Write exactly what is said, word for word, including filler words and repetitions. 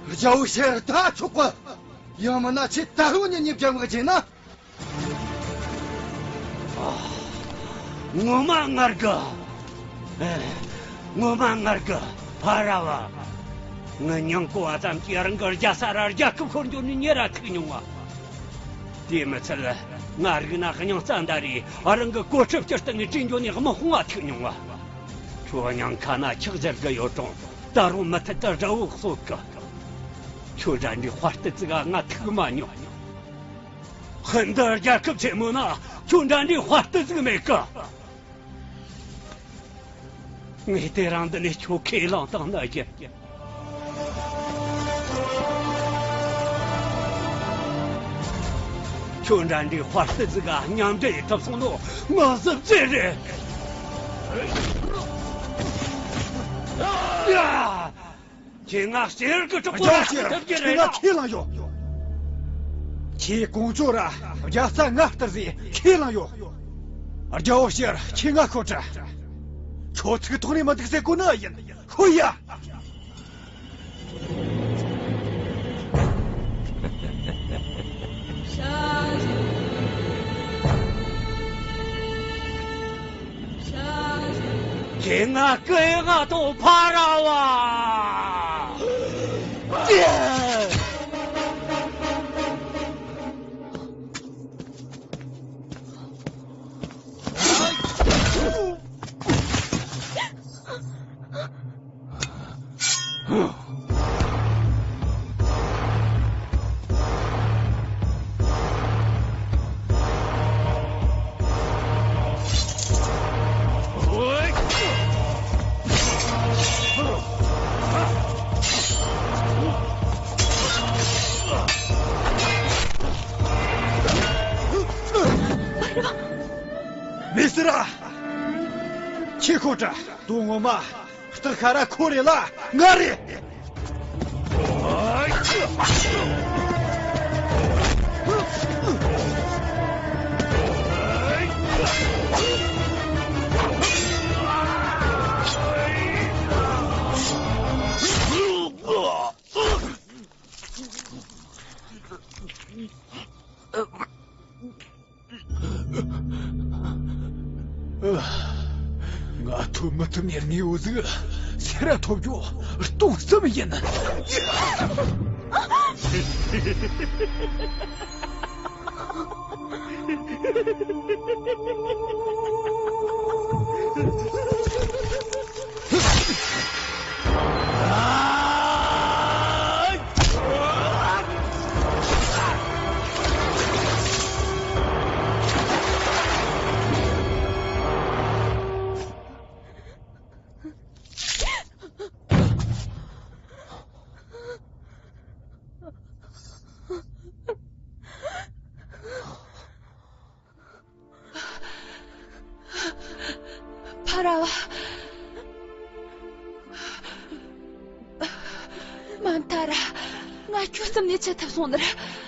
རྒྱལ་བོ་ཤེར་ད་ཆོག་གི། ཡང་མིན་ན་ཁྱེད་ད་ལོ་ཉིན་ཉིན་རྒྱབ་ངག་བྱས་ན། ཨ། ངོ་མ་ངར་གི། ཨེ། ངོ་མ་ངར་གི། ཕ་ར་བ། ངི་མྱིང་གོ་བ་ཙམ་གྱིས་རང་གི་རྒྱལ་ས་ར་རྒྱལ་ཁབ་ཤོར་འགྱོ་ནི་ཉེ་ར་ཐུག་མྱོང་བ། དེ་མི་ཚད་ང་རིག་ན་སྙིང་རྩ་འདར་རེ། རང་གི་གོ་ཁྲབ་ཅིག་སྟེང་ནས་བྲོས་འགྱོ་ནི་དམག་དཔུང་བ་ཐུག་མྱོང་བ། ཁྱོད་སྙིང་ཁ་ན་ཆག་ཟེར་གི་ཡོད་རུང་། ད་རུང་མུ་མཐུད་དུ་དགྲ་བོ་གསོད་གི། ཁྱོད་འདྲ་འདྲའི་དཔའ་རྟུལ་ཟིག་ག་ང་ཐུག་མ་མྱོང་། ཧིན་རྡུ་རྒྱལ་ཁབ་ཆེན་མོ་ན་ཁྱོད་འདྲ་འདྲའི་དཔའ་རྟུལ་ཟིག་མེད་གི། ངས་དེ་རིང་འདི་ནས་ཁྱོད་ཁས་བླངས་བཏང་ནི་ཡིན། ཁྱོད་འདྲ་འདྲའི་དཔའ་རྟུལ་ཟིག་ག་མཉམ་འབྲེལ་ཐུབ་སོང་ནོ་ང་གཟི་བརྗིད་རེད། ཡ། ཁྱེད་ང་ཟེར་གི་གྲོགས་པོ་ར་རྒྱལ་བོ་ཤེར། ཁྱེད་ང་ཁས་བླངས་ཡོད། ཁྱེད་ཀོང་ཇོ་ར་རྒྱལ་ས་ང་སྟེར་ཟེར་ཁས་བླངས་ཡོད། རྒྱལ་བོ་ཤེར། ཁྱེད་ང་ཤོད་དྲ། ཁྱོད་ཚིག་ཐོག་ནས་མི་འདུག་ཟེར་གོ་ནི་ཡིན། ཤོད་ཡ། ཁྱེད་ང་སྐུ་ཡི་ང་དང་ཕ་ར་བ། མི་སེར་ར། ཁྱེད་ཁོ་དྲ་དོ་ངོ་མ། སྟག་ཤ་ར་ཁོ་རེད་ལ་ང་རེད། ང་ཐོབ་མི་ཐུབ་ནས་ནི་འུ་ཟིག་སེ་ར་ཐོབ་རྒྱུ་སྟོང་བསམ་ཡིན། ཕ་ར་བ། མ་མཐའ་ར་ང་ཁྱོད་རྩིབ་ནས་ཆད་ཐུབ་སོང་ནི་རེད།